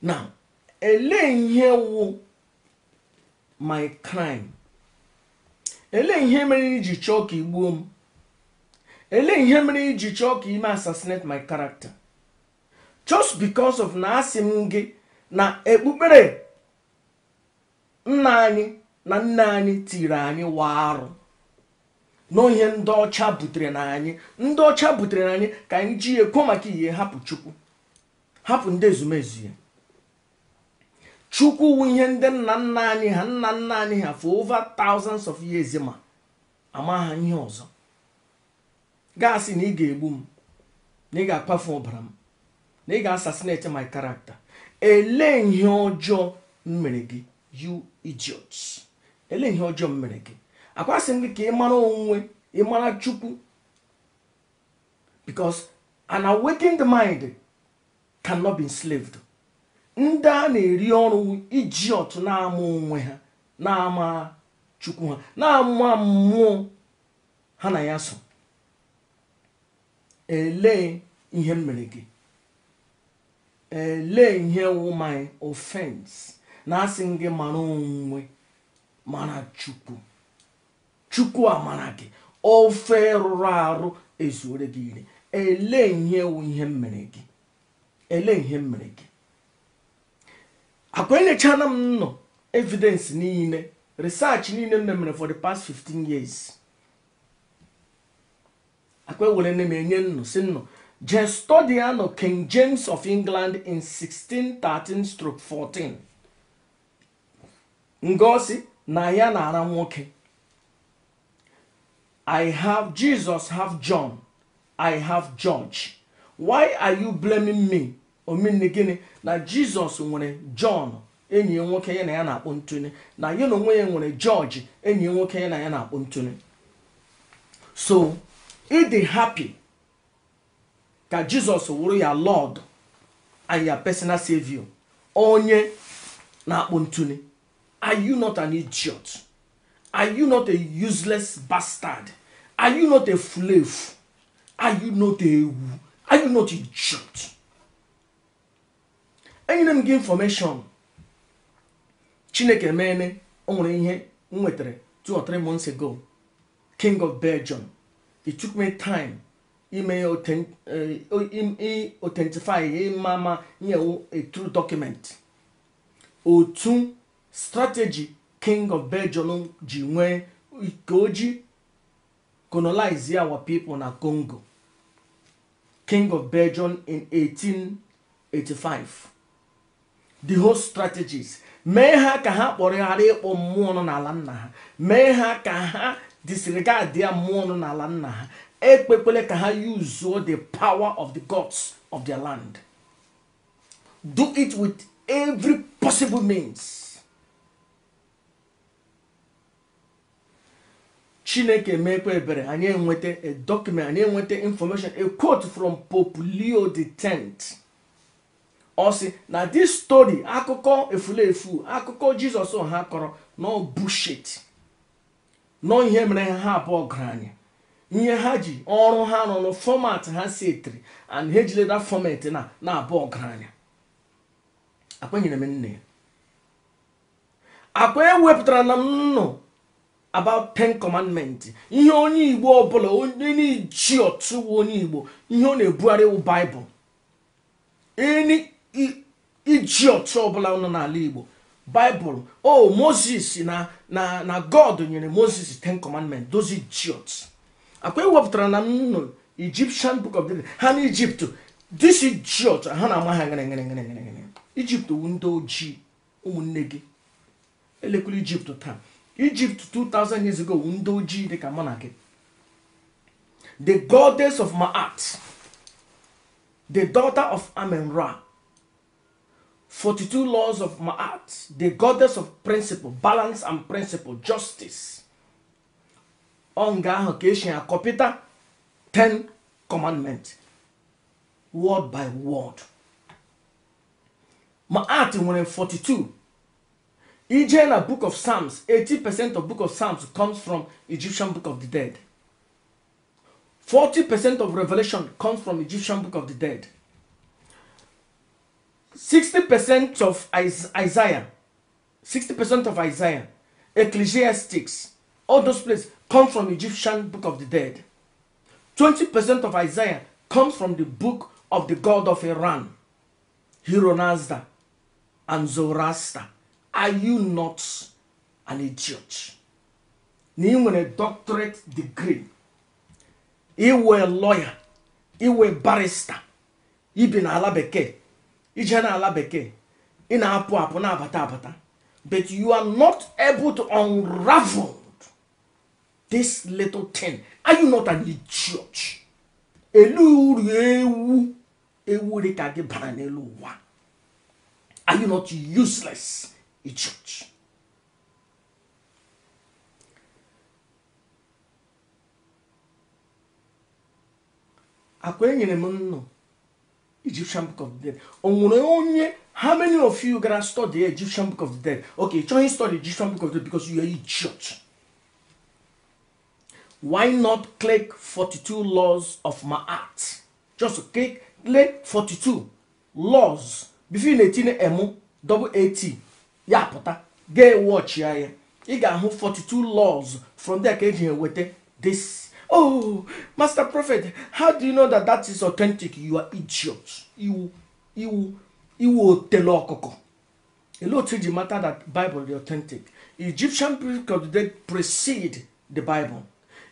Now, elee ihe wụ my crime? Elee ihe mere iji chọọ ka igbuo m? Elee ihe mere iji chọọ ka ime assassinate my character? Just because of na asị m gị na ekpukpere nna anyị na nne anyị tiri anyị wa arụ n'ihe ndị ọcha butere na anyị, ndị ọcha butere na anyị ka anyị ji ekwo maka ihe hapụ Chukwu, hapụ ndị ezumezu ya. Chukwu wụ ihe ndị nna nna anyị ha, nna nna anyị ha for over thousands of years, ma ama ha ihe ọzọ. Gasị na ị ga-egbu m, na ị ga-akpafu ọbara m, na ị ga-assassinate my character. Elee ihe ọjọọ m mere gị, you idiots? Elee ihe ọjọọ m mere gị? Akwasị m gị ka ị mara onwe, ị mara Chukwu, because an awakened mind cannot be enslaved. Ndị a na-eri ọrụ idiot na-ama onwe ha, na-ama Chukwu ha, na-ama mmụọ ha na ya so. Elee ihe m mere gị? Elee ihe wụ my offense? Na asị m gị mara onwe, mara Chukwu. Chukwu amara gị, ofe rụrụ arụ ezuore gị iri. Elee ihe wụ ihe m mere gị? Elee ihe m mere gị? Akwa enyechana m nọ evidence niile, research niile m mere for the past 15 years. Akwa ewere nne m enye nnụ si nnụ jee study anọ King James of England in 1613/14, ngosi na ya na-ara nwoke. I have Jesus, have John, I have George. Why are you blaming me? Omenne gịnị na Jesus nwere John enyi ya nwoke ya na ya na-akpụ ntụnye, na ya na onwe ya nwere George enyi ya nwoke ya na ya na-akpụ ntụnye? So ịdị happy ka Jesus wụrụ ya Lord and your personal savior, onye na-akpụ ntụnye? Are you not an idiot? Are you not a useless bastard? Are you not a slave? Are you not a ewu? Are you not idiot? Enyere m gị information. Chineke meene, o nwere ihe m nwetara 2 or 3 months ago. King of Belgium, it took me time ime ya authentify, ịma ma nyewu a true document, otu strategy King of Belgium ji nwee ka o ji colonize our people na Congo. King of Belgium in 1885, the whole strategies mee ha ka ha kpọrọ ghara ịkpọ mmụọ nọ n'ala nna ha, mee ha ka ha disregard ya mmụọ nọ n'ala nna ha, ekpekwele ka ha use the power of the gods of their land, do it with every possible means. Chineke mekwa ebere, anyị enweta a document, anyị enweta information, a quote from Pope Leo the 10th. Ọ sị na this story, akụkọ efulefu, akụkọ Jizọs ha kọrọ, no bullshit, no ihe mere ha abụọ gara anyị, ihe ha ji ọrụ ha rụrụ, format ha setiri, and ha ejile that format na na-abụ ọgaranya. Akwenyere m nne ya. Akwa ewepụtara na m nọ about 10 commandment. Ihe onye Igbo ọbụla, onye na-eji ọtụ onye Igbo, ihe ọ na-ebugharị wụ Baịbụl. Any idiot ọbụla nọ n'ala Igbo, Baịbụl o Moses na God nyere Moses 10 commandment. Those idiots, akwa ewepụtara na m nọ Egyptian Book of the Dead ha na Egypt. This idiot ha na-ama ha ngere ngere ngere ngere ngere. Egypt wu ndị ojii, ụmụnne gị. Elekwala Egypt taa. Egypt 2000 years ago wu ndị ojii dịka mụ na gị. The goddess of Ma'at, the daughter of Amen-Ra, 42 laws of Ma'at, the goddess of principle, balance and principle, justice. Ọ nga ahụ ka esi akọpịta 10 commandment word by word. Ma'at nwere 42. Ije na Book of Psalms, 80% of Book of Psalms comes from Egyptian Book of the Dead. 40% of Revelation comes from Egyptian Book of the Dead. 60% of Isaiah, 60% of Isaiah, Ecclesiastics, all those places come from Egyptian Book of the Dead. 20% of Isaiah comes from the book of the god of Iran, Hironazda and Zoroaster. Are you not an idiot? Na ị nwere doctorate degree, iwe lawyer, iwe barrister, ibi n'ala bekee, ije n'ala bekee, ị na-apụ apụ na-abata abata, but you are not able to unravel this little thing. Are you not an idiot? Elu uru ewu ewu dị ka gị bara n'elu ụwa. Are you not useless idiot? Akwa enyere m nnụ Egyptian Book of the Dead. O nwere onye, how many of you gara study Egyptian Book of the Dead? Okay, chọghị study Egyptian Book of the Dead because you are idiot. Why not click 42 laws of Ma'at? Just click 42 laws. Before you na-etinye M double A T ya pụta, ga watch ya ya. Ị ga-ahụ 42 laws from there ka eji eweta this. Oh, Master Prophet, how do you know that that is authentic? You are idiot. Iwu otele ọkụkọ. Ele otu eji mata that Bible is authentic. Egyptian Book of the Dead precede the Bible.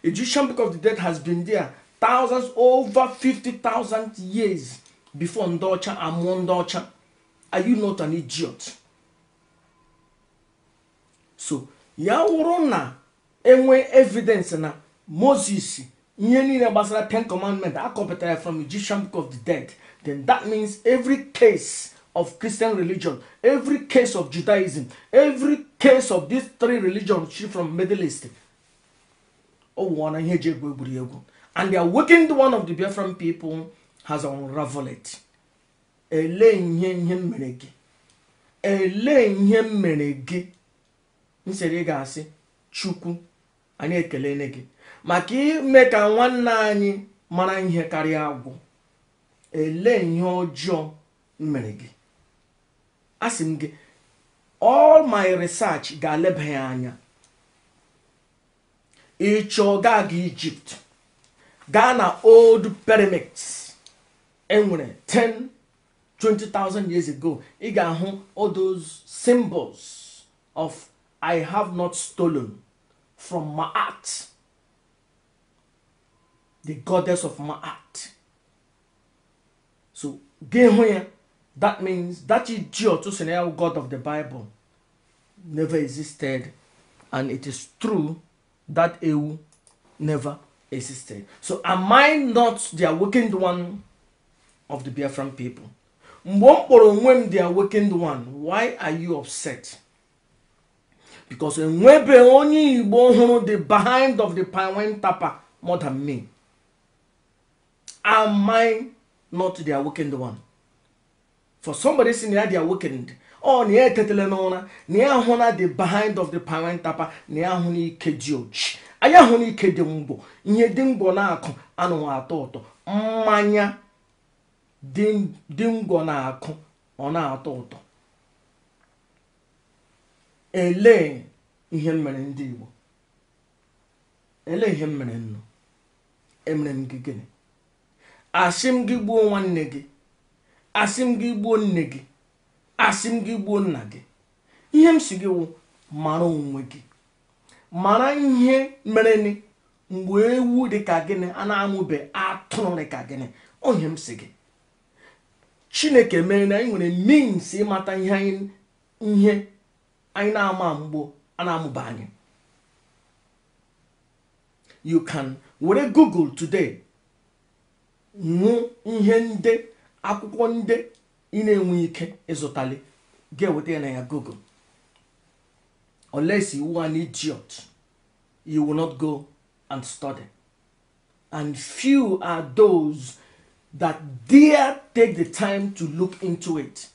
Egyptian Book of the Dead has been there thousands, over 50,000 years before ndị ọcha amụọ ndị ọcha. Are you not an idiot? So, ya wụrụ na enwe evidence na Moses ihe niile gbasara Ten Commandment akọpụtara from Egyptian Book of the Dead, then that means every case of Christian religion, every case of Judaism, every case of these three religions from Middle East, oh, one ihe eji egwu egwuregwu. And the awakened one of the Biafran people has unraveled it. Ele ihe ihe mere gị. Ele ihe mere gị. Nsere ị ga-asị Chukwu anyị ekelene gị maka ime ka nwanne anyị mara ihe karịa agwụ. Ele ihe ọjọọ mere gị. Asị m gị, all my research ga-aleba ya anya. Ịchọ gaa ga Egypt, gaa na old pyramids enwere 10 20,000 years ago, ị ga-ahụ all those symbols of I have not stolen from Ma'at, the goddess of Ma'at. So gị hụ ya, that means that idiot who said God of the Bible never existed, and it is true that ewu never existed. So am I not the awakened one of the Biafran people? Mgbe m kpọrọ onwe m the awakened one, why are you upset? Because enwebe onye Igbo hụrụ the behind of the Pine Tapa more than me. Am I not the awakened one? For somebody saying ya the awakened, ọ na ya etetele n'ụra, na ya hụ na the behind of the Pine Tapa, na ya hụ na ike dị ochi. Anyị ahụ na ike dị mgbọ, ihe dị mgbọ na-akụ anụ atọ ụtọ. Mmanya dị ngwọ na-akụ ọ na-atọ ụtọ. Elee ihe mere ndị Igbo? Elee ihe mere nnụ? Emere m gị gịnị? Asị m gị gbuo nwanne gị, asị m gị gbuo nne gị, asị m gị gbuo nna gị. Ihe m si gị wụ mara onwe gị, mara ihe mereni mgbe ewu dị ka gịnị a na-amụbe atụrụ dị ka gịnị. Onye m si gị, Chineke mere na anyị nwere means ịmata ihe anyị na-ama mgbo a na-amụba anyị. You can were Google today nwụ ihe ndị akwụkwọ ndị ị na-enwe ike ịzụtali, ga-eweta ya na ya Google. Unless you are an idiot, you will not go and study. And few are those that dare take the time to look into it.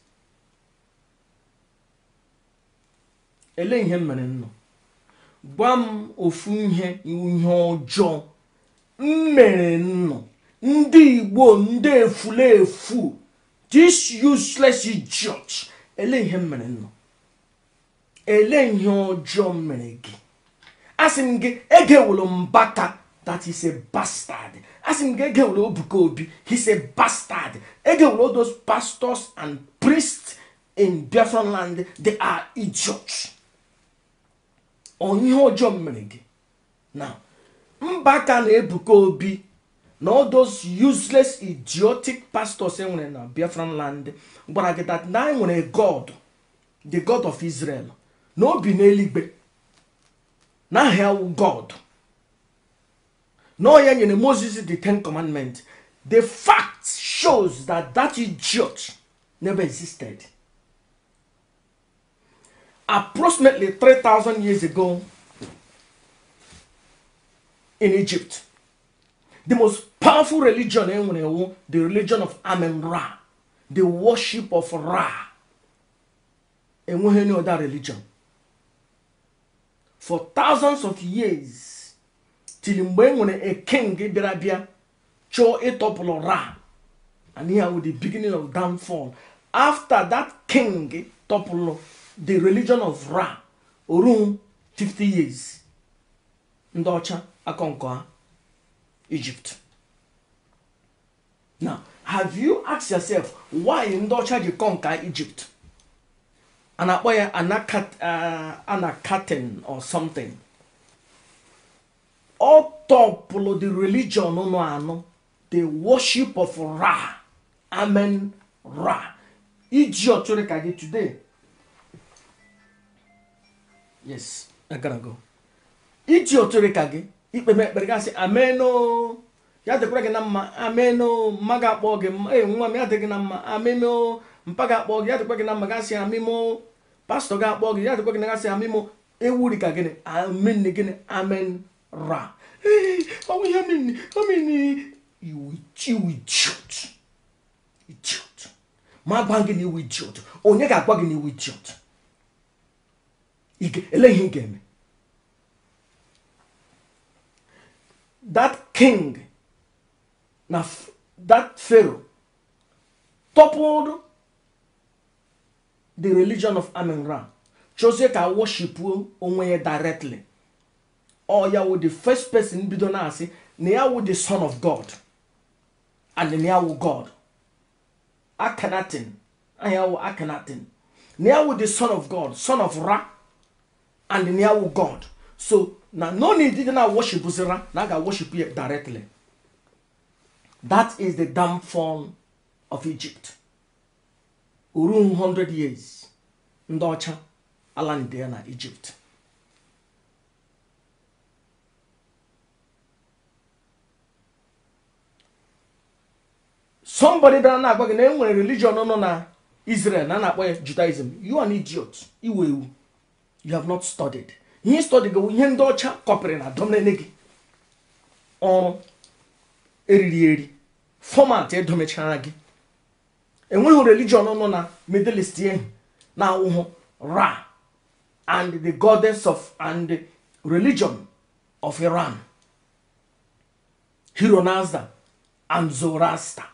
Ele ihe mere nnụ? Gwa m ofu ihe ihe ọjọọ m mere nnụ. Ndị Igbo ndị efulefu This useless idiot. Ele ihe m mere nnọ. Ele ihe ọjọọ m mere gị. Asị m gị egewulu Mbaka, that is a bastard. Asị m gị egewulu Ebuka Obi, he's a bastard. Egewulu all those pastors and priests in Biafran land, they are idiots. Ọ ihe ọjọọ m mere gị. Now, Mbaka na Ebuka Obi na all those useless idiotic pastors enwere na Biafran land gwara gị that na anyị nwere God, the God of Israel, na obi n'eluigwe, na aha ya wụ God, na ọ ya nyere Moses the Ten Commandments. The fact shows that that idiot never existed. Approximately 3,000 years ago in Egypt, the most powerful religion enwere wụ the religion of Amen-Ra, the worship of Ra. Enweghị any other religion. For thousands of years, till mgbe enwere a king bịara bịa chọọ ịtọpụrụ Ra, and here with the beginning of downfall. After that king toppled the religion of Ra, oru 50 years, ndị ọcha akọnkọ Egypt. Now, have you asked yourself why ndị ọcha ji conquer Egypt? A na-akpọ ya Anakaten or something. Ọ tọpụrụ the religion nọ anọ, the worship of Ra, Amen Ra. Idiot ka gị today. Yes, I gotta go. Idiot ka gị ikpe m ekpere gasị ameno, ya dịkwara gị na mma, ameno, mma ga-akpọ gị, ee nwa m ya dị gị na mma, ameno, mpa ga-akpọ gị ya dịkwa gị na mma gasị amimo, pastọ ga-akpọ gị ya dịkwa gị na gasị amimo, ewuri ka gịnị amen gịnị amen ra. Ọnwụ ihe amen amen. You idiot. Idiot. Ma gwa gị na iwu idiot. Onye ga-agwa gị na iwu idiot? Ele ihe ị ga-eme. That king, na that pharaoh, toppled the religion of Amen-Ra. Chose ka worship onwe ya directly. Or ya wụ the first person bido na-asị na ya wụ the son of God. And na ya wụ God. Akhenaten. Ya wụ Akhenaten. Na ya wụ the son of God, son of Ra, and na ya wụ God. So, na no need na worship Ra, na ga worship ya directly. That is the downfall of Egypt. Uru 100 years, ndị ọcha ala ndị ya na Egypt. Somebody bịara na-agwa gị na enwere religion nọ na Israel na na-akpọ ya Judaism. You are an idiot. Iwu ewu. You have not studied. Ihe study gị ihe ndị ọcha kọpịrị na domnene gị. Ọrụ eriri eri. Format edomechara gị. Enweghị religion nọ na Middle East ahụ na awụhụ Ra and the goddess of and the religion of Iran, Hironazda and Zoroaster.